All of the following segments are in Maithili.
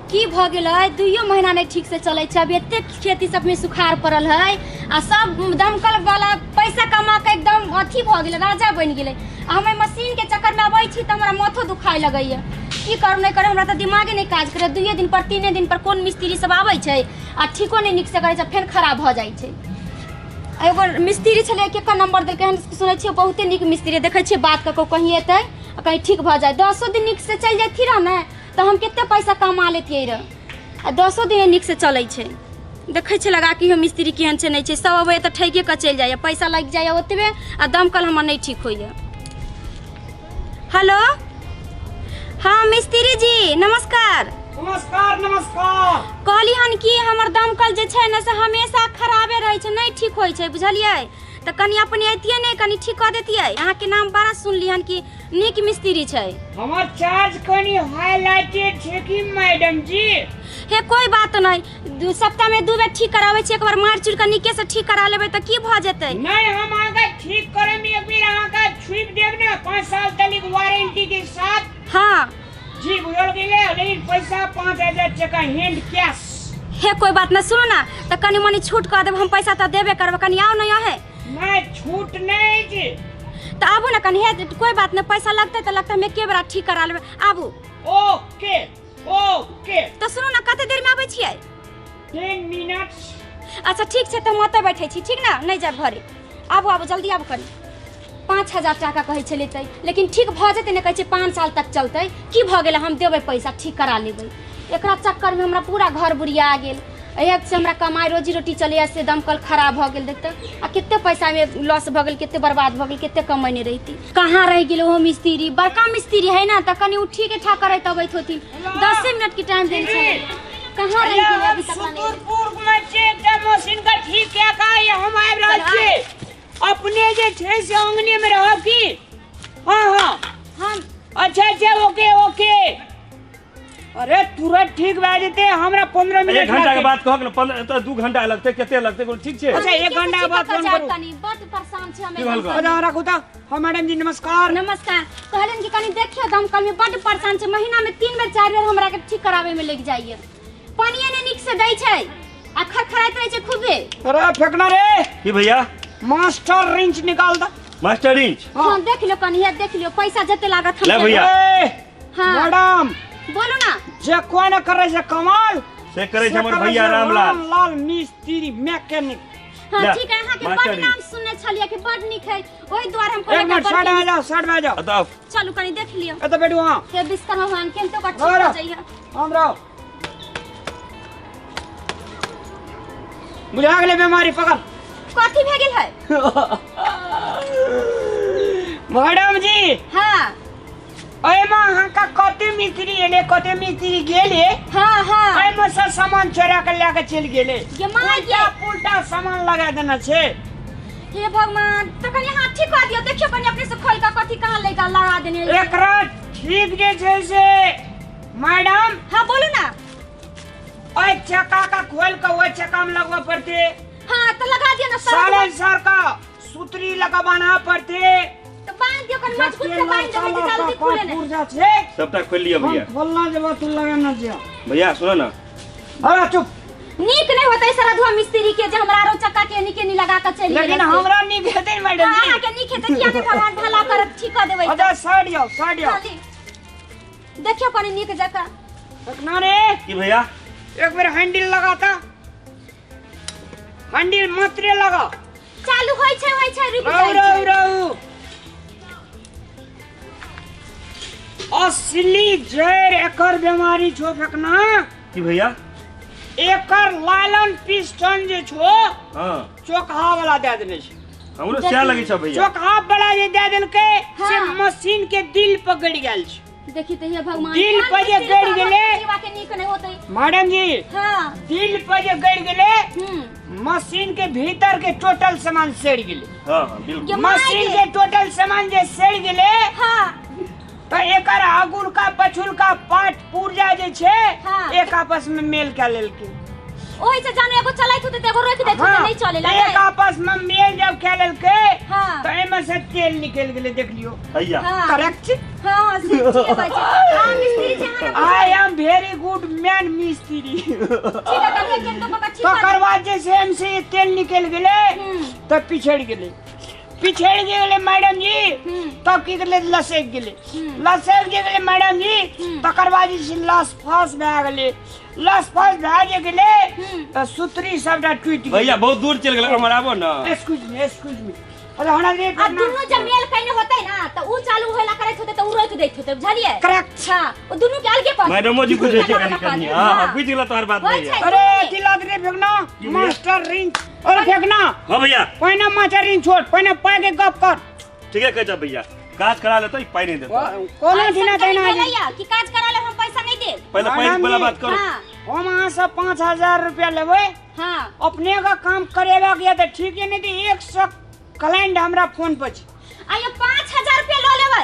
की भऽ गेलै, दुइयो महीना नहि ठीक से चलै छै। अभी एतेक खेती सबमे सुखाड़ पड़ल है आ सब दमकल वाला पैसा कमा के एकदम अथी भऽ गेलै, राजा बनि गेलै। आ हम एहि मशीनके चक्करमे अबै छी तऽ हमरा माथो दुखाय लगैए। की करू नहि करू, हमरा तऽ दिमागे नहि काज करैए। दुइये दिन पर तीने दिन पर कोन मिस्त्री सब आबै छै आ ठीको नहि नीकसँ करै छै, फेर खराब भऽ जाइ छै। एगो मिस्त्री छलै, केकर नंबर देलकै हन, सुनै छियै बहुते नीक मिस्त्री। देखै छियै बात कऽ कऽ कहीं एतै आ कहीं ठीक भऽ जाय। 10 दिन नीकसँ चलि जैथिन रहए ने तऽ हम कते पैसा कमा लेतियै रहए। आ 10 दिन नीकसँ चलै छै। देखै छियै लगा कि मिस्त्री केहन छै नहि छै। सब अबैए तऽ ठैके कऽ चलि जाइए, पैसा लागि जाइए ओतबे आ दमकल हमर नहि ठीक होइए। हेलो, हाँ मिस्त्री जी नमस्कार। नमस्कार नमस्कार। कहली हन कि हमर दमकल जे छै ने से हमेशा खराबे रहै छै, नहि ठीक होइ छै, बुझलियै? तऽ कनि अपने अतियै ने, कनि ठीक कऽ देतियै। अहाँके नाम बड़ा सुनली हन कि नीक मिस्त्री छै। हमर चार्ज कनि हाईलाइटेड छै कि मैडम जी? हे कोई बात नहीं, सप्ताह में 2 बेर ठीक कराबै छी, एक बार मारि चुरि कऽ नीके से ठीक करा लेबै तऽ की भऽ जेतै? नहीं, हम अहाँके ठीक करम, एक बेर अहाँके छुपि देब ने 5 साल तक वारंटी के साथ। हाँ जी बुझल गेलै, लेकिन पैसा 5000 टका हैंड कैश। हे कोई बात नहीं, सुनो ना तऽ कनि मनि छूट कऽ देब, हम पैसा तऽ देबे करबै, कनि आउ ने अहें। नहीं छूट नहीं जी। तऽ आबू ने कनि, हे कोई बात नहीं, पैसा लगतै तऽ लगतै, हम एके बेरा ठीक करा लेबै, आबू। Okay okay. तऽ सुनू ने, कते देर में आबै छियै? 10 मिनट्स। अच्छा ठीक छै, तऽ हम ओतऽ बैठे छी, ठीक ने? नहि जायब घरे, आबू आबू जल्दी आबू। कनि 5000 टाका कहै छै लेतै, लेकिन ठीक भऽ जेतै ने? कहै छै 5 साल तक चलतै। की भऽ गेलै, हम देबै पैसा, ठीक करा लेबै। एकरा चक्करमे हमरा पूरा घर बुरिया गेल। एक से हमरा कमाइ रोजी रोटी चलैए से दमकल खराब भऽ गेल। देखते आ कते पैसामे लॉस भऽ गेल, कते बर्बाद भऽ गेल, कते कमैने रहिती। कहाँ रहि गेल ओहो मिस्त्री? बड़का मिस्त्री है ना, तऽ कनि ओ ठीके ठाक करैत अबैत होथिन। 10 मिनट के टाइम देने छलै, कहाँ रहि गेलै अभी तक नहि एलै? सुदूरपुर में छै एकटा मशीन का ठीक कए कऽ हम आबि रहल छी। अपने जे छै से अंगने में रहब की? हाँ हाँ हम। अच्छा अच्छा ओके ओके। अरे तुरंत ठीक भए जेतै, हमरा 15 मिनट 1 घंटा के लागतै। बाद कहक ने, 15 तऽ 2 घंटा लगतै, कते लगतै? बोल, ठीक छै। अच्छा, 1 घंटा के बाद फोन करू। कनी बड परेशान छी हम। की भेल? अच्छा राखू तऽ। हाँ मैडम जी नमस्कार। नमस्कार। कहलियन कि कनी देखियो दमकल में बड परेशान छै, महीना में 3 बेर 4 बेर हमरा के ठीक करावे में लग जाइए। पानिए ने नीक से दै छै आ खड़खड़ाइत रहै छै खूबे। अरे फेकना रे। की भैया? मास्टर रिंच निकाल दा। Master wrench? हाँ देख लियो कनी, हे देख लियो, पैसा जते लागत हम ले भैया। ए, हाँ। मैडम बोलो ना। जे कोई ना करे से कमाल से करे छै हमर से करे भैया छै रामलाल। रामलाल मिस्त्री मैकेनिक। हाँ ले, ठीक है, अहाँ के मास्टर बड जी। नाम सुनने छलियै कि बड नीक है, ओहि दुआरे हम एक कहलियै मिनट बड साइड नीक। में जाओ, साइड में जाओ। बताओ। चलू कनी देख लियो। ए तो बैठू वहाँ। हे विश्वकर्मा भगवान केन तो ठीक रहो, हो रहो। जाइए। हम रहो। बुझा गेलै बीमारी पकड़। कथी भए गेल है? मैडम जी। हाँ। एहिमे अहाँके कते मिस्त्री एलै, कते मिस्त्री गेलै? हाँ हाँ। एहिमे से सामान चोरा के लए के चलि गेलै। ये माय उल्टा गे। पुल्टा सामान लगा देने छै। हे भगवान, तऽ कनि अहाँ ठीक कऽ दियौ, देखियौ कनि अपने से खोलि कऽ कथी कहाँ लए कऽ लगा देने अछि। एकरा ठीक जे छै से मैडम। हाँ बोलू ना। ओहि चक्का का खोल के ओहि चक्का में लगबऽ पड़तै। हाँ तऽ लगा दियौ ना सर। साइलेंसर का सूत्री लगवाना पड़तै। तऽ बांध दियौ कनि मजबूत से बांध देबै तऽ जल्दी खुले ने। पुर्जा छै। सबटा खोलि लिअ भैया। हम खोलना जेबा तू लगाना जे। भैया सुनो ना। अरे चुप। नीक नहीं होतै सरधुआ मिस्त्री के जे हमरा आरो चक्का के नीके नी लगा के चलि लेकिन गेलै से। हमरा नीक हेतै ने मैडम हाँ, जी। अहाँके नीक हेतै, किया नहि भगवान भला करत, ठीक कऽ देबै। अच्छा साइड जाओ, साइड जाओ। खाली देखियौ कनि नीक जकाँ। रखना रे। की भैया? एक बेर हैंडल लगाता, हैंडल मात्रे लगा। चालू होय छै, होय छै, रुक रहू, जाइ रहू, छै। रहू। असली जड़ एकर बीमारी छो फेकना। की भैया? एकर लालन पिस्टन जे छो, हाँ। चोकहा वाला दे देने छै। हमरो सएह लगै छै भैया। चोकहा वाला जे दे देलकै से हाँ। मशीन के दिल पकड़ गेल छै। देखी तऽ हे भगवान, दिल केहन पर जे मिस्त्री गड़ि सब गेलै। हमर जीवा के नीक नहि होतै। मैडम जी, हाँ। दिल पर जे गड़ि गेलै, हम्म। मशीन के भीतर के टोटल सामान सड़ि गेलै। हाँ, हाँ, बिल्कुल। ये माय मशीन गे। के टोटल सामान जे सड़ि गेलै, हाँ। तऽ एकर आगुलका पछुलका पार्ट पुर्जा जे छै, हाँ। एक आपस में मेल कए लेलकै। ओहि से जाने एगो चलैत होतै त एगो रोकि दैत होतै, नहीं चलेला। एक आपस में मेल जब खेल लेलकै हाँ। तऽ एहिमे से तेल निकलि गेलै, देख लियौ। भैया। हाँ। करेक्ट। हाँ, से ठीक बात छै। हाँ, मिस्त्री छै अहाँ ने। I am very good man मिस्त्री। ठीक है, करिए केन तो पका ठीक कर। तकर बाद जे छै एहिमे से तेल निकलि गेलै तऽ पिछड़ि गेलै, पिछड़ि गेलै मैडम जी। तब की करलै, लसकि गेलै, लसकि जे गेलै मैडम जी। तकर बाद जे छै लस फस भए गेलै, लस फस भए जे गेलै तऽ सुतरी सबटा टूटि गेलै। भैया बहुत दूर चलि गेल, हमर आबो ने। एक्सक्यूज मी, एक्सक्यूज मी, अरे हमरा रे। आ दुनू जब मेल कइने होतै ना त ऊ चालू होला करैत होतै त ऊ रोकि दैत होतै, बुझलियै? करेक्ट। हां, ऊ दुनू के अलगे पर। मैडमो जी बुझै छै कनि कनि। हां हां, बुझि गेल तोहर बात। होइ भैया छै। अरे तिलक रे फेकना, मास्टर रिंच, अरे फेकना। हां भैया। पहिने मास्टर रिंच छोड़, पहिने पाइ के गप कर। ठीक है, कहै छ भैया, काज करा लेतै, पाइ नहि देतै। कोना ऐसन दिना कहीं तहिना भेलैया कि काज करा ले हम पैसा नहीं देब? पहिले पाइ मैडम वाला जी, बात करू। हाँ। हम अहाँ से 5000 रुपया लेबै। हाँ। अपने का काम करेबाक यऽ तऽ ठीक है, नहीं तऽ 100 क्लाइंट हमरा फोन पर छै। आइयो 5000 रुपया लऽ लेबै?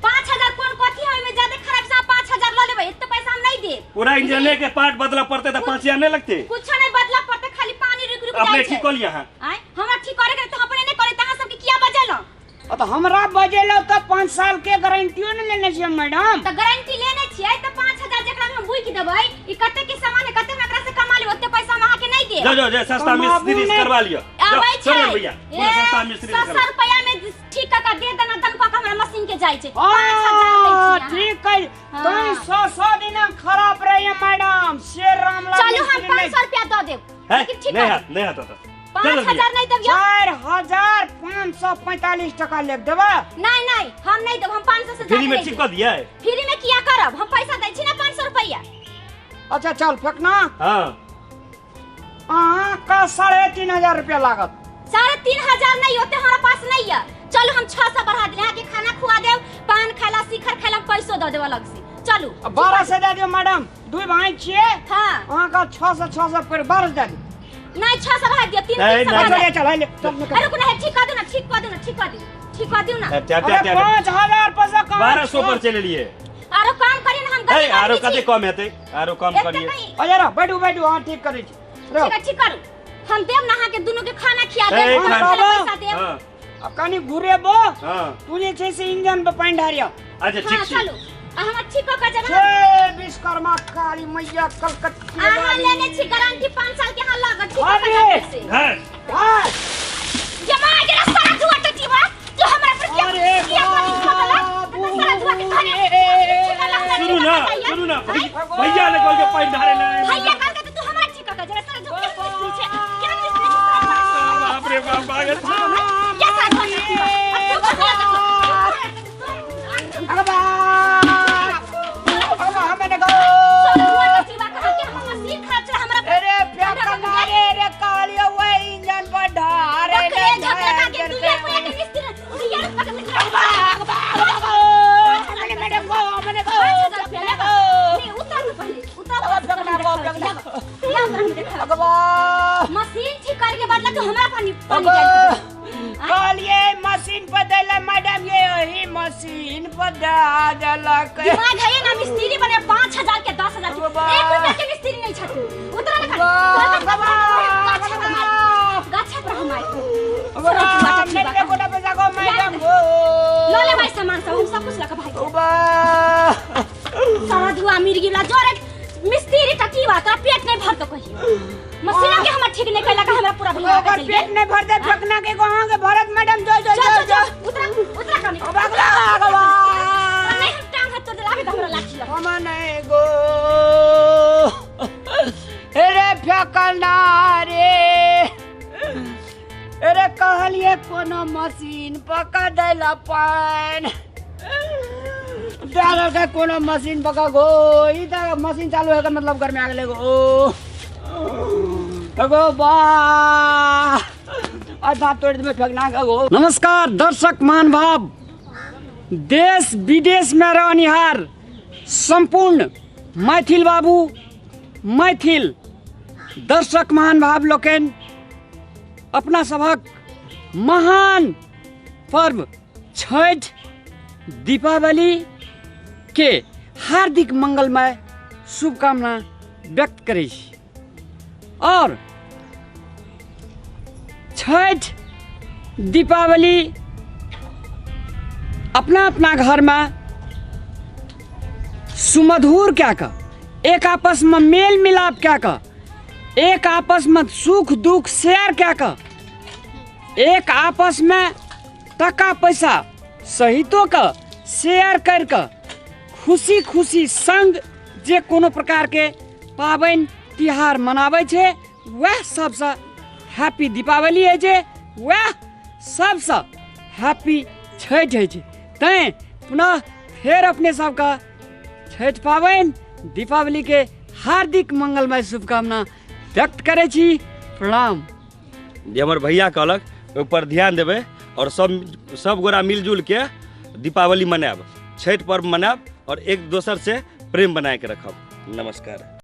5000 कोन कथी है ओहिमे ज्यादा खराब से? 5000 लऽ लेबै? एते पैसा हम नहीं देब। पूरा इंजने के पार्ट बदला पड़तै तऽ 5000 नहि लगतै? कुछो नहीं बदला पड़तै, खाली पानी रुक रुक अपने जाइ छै। ठीक कऽ लिअ अहाँ। आँय, हमरा ठीक करे के तऽ हम अपने नहीं करे, तऽ अहाँ सबके किया बजेलहुँ? आ तऽ हमरा बजेलहुँ तऽ 5 साल के गारंटियो ने लेने छियै मैडम। तऽ गारंटी लेने छियै तऽ 5000 जेकरा हम बुकि देबै, ई कते के सामान है, कते हम एकरा से कमा लेब, ओते पैसा हम अहाँके नहीं देब। जाओ जाओ जाओ, सस्ता कमाबू मिस्त्री से नहि। करवा लिअ। जाओ, आबै छै। चलू भैया, पूरा सस्ता मिस्त्री से 100 करवा। रुपया में ठीक कऽ के दे देना, दन कऽ के हमरा मशीन के जाइ छै। 5000 दै हाँ, छी अहाँ। ठीक है। हाँ। तैं 100 100 दिना खराब रही मैडम, शेर रामलाल चलू, हम मिस्त्री 500 नहि। रुपया दऽ देब, है, लेकिन ठीक नहि कर। हैत, नहि हैत ओतऽ। 5000 नहीं देब यौ। 4545 टका लेब, देबै? नहीं नहीं, हम नहीं देब, हम 500 से फ्री ज्यादा में नहीं ठीक देब। कऽ दियै। फ्री में किया करब? हम पैसा दै छी ना 500 रुपया। अच्छा चल फेकना। हाँ। अहाँके 3500 रुपया लागत। 3500 नहीं होते, हमारा पास नहीं है। चलू, हम 600 बढ़ा दिले, अहाँके खाना खुआ देब, पान खाला, शिखर खाला, हम पैसो दऽ देब अलग से। चलू। 1200 दए दियौ मैडम, दू भाई छियै। हाँ। अहाँके 600 600 पर 1200 दए दियौ। नहीं, 600 बढ़ा दियौ, तीन नहीं, 300 नहीं। बढ़ा चल दियौ। चल, ले, चल, निकल। अरे रुकू ना, ठीक कर दियौ ना, ठीक कर दियौ ना, ठीक कर दियौ, ठीक कर दियौ ना। टा, टा, अरे टा, टा। 5000 पैसा कहाँ? 1200 पर चलि एलियै। आरो काम करियौ ना, हम है, गरीब आरो आदमी कते छी। कम हेतै? आरो कम एते करियै। नहीं। अच्छा रह, बैठू बैठू, हाँ ठीक करै छी। रह। ठीक है, ठीक करू, हम देब ना अहाँके दुनू के खाना खिया देब, ए, खाना खाना- खाला पैसा देब। हाँ। आ कनि घुरेबो। हाँ। तू जे छै से इंजन पर पानि ढारियौ। अच्छा हाँ, ठीक छै। चलू, आ हमरा ठीक कऽ के जेबै। जय विश्वकर्मा काली मैया कलकत्ता। अहाँ लेने छी गारंटी 5 साल के, अहाँ लागत ठीक कऽ के अरे! जेबै से। हाँ। हाँ। जमा गेला सारा जुआ टटीवा, जो हमरा पर किया अरे किया पानी खा गेला? बाबू सारा जुआ के खाने रे। ठीक कऽ हमरा सुनू ना, ठीक कऽ के सुनू ना, आँय? भैया ने कहलकै पानि ढारे ले। भैया कहलकै तऽ तू हमरा ठीक कऽ के जेबै, सारा जुआ के मिस्त्री छै, क्या मिस्त्री छै सारा? बाप रे बाप, पागल। क्या सारा जुआ टटीवा? अब तू कहाँ अरे बाप। अरे हमें ने गो। सारा जुआ टटीवा कहाँ के हमर मशीन खराब छै, हमरा अरे फेकना रे रे कालिया, वही इंजन पर ढारे बकरे ले झोकरा खा के इंजन दुइया पे। रुपया के मिस्त्री, दुइया रुपया के मिस्त्री। हमने मैडम गो, हमने गो। 5000 रुपया लेबा? नहीं, उतारू पहिले, उतारू। फेकना गो, फेकना। या हमरा हम देखा। अगबा। मशीन ठीक करके बदला तू हमरा पानी पानी अगबा। डाल। कहलिए मशीन पर देला मैडम, ये वही मशीन पर दे देलक। दिमाग है ना मिस्त्री बने 5000 के 10000 के अगबा। 1 रुपया के मिस्त्री नहीं छथि। उतरा ना। अगबा, गाछे पर अगबा। हम गाछे पर हम आइ। अगबा, सारा हमने कोटा पैसा गो मैडम गो। लऽ ले भाई सामान सब, हम सब कुछ लऽ के भागि जायब। अगबा। सारा धुआं मिर गेला जोरे मिस्त्री टटीवा, तोरा पेट नहीं भरतो कहियो। मशीन के हमर ठीक नहीं कैलक, हमरा पूरा भुला के ओकर चलि पेट गेल। नहीं भरते फेकना के गो, अहाँके भरत मैडम, जो जो चल जो चल चल, उतरा उतरा कनी। अगबा, अगबा। नहीं, हम टांग हाथ तोड़ देला, अभी तो हमरा लाठी लगा। हम नहीं गो, अरे फेकना रे, अरे कहलिए कोनो मशीन पका देला पानि दए देलकै, कोनो मशीन पका गो, ई तऽ मशीन चालू होइके मतलब गर्मी आ गेलै गो। गो बा, आ दाँत तोड़ि देबै फेकना के गो। नमस्कार दर्शक महानुभाव, देश विदेश में रहनिहार संपूर्ण मैथिल बाबू, मैथिल दर्शक महानुभाव लोकनि, अपना सभक महान पर्व छठि दीपावली के हार्दिक मंगलमय शुभकामना व्यक्त करै छी। आओर छठि दीपावली अपना अपना घरमे सुमधुर कए कऽ, एक आपसमे मेल मिलाप कए कऽ, एक आपसमे सुख दुख शेयर कए कऽ, एक आपसमे टका पैसा सहितो के शेयर करि कऽ खुशी खुशी संग जे कोनो प्रकारके पाबनि तिहार मनाबै छै, वएह सबसँ हैप्पी दीपावली होइ छै, वएह सबसँ हैप्पी छठि होइ छै। तैँ पुनः फेर अपने सबके छठि पाबनि दीपावलीके हार्दिक मंगलमय शुभकामना व्यक्त करै छी। प्रणाम। जे हमर भैया कहलक ओहिपर ध्यान देबै आओर सब सब गोरा मिलजुल के दीपावली मनायब, छठि पर्व मनायब आओर एक दोसर से प्रेम बनाए के रखब। नमस्कार।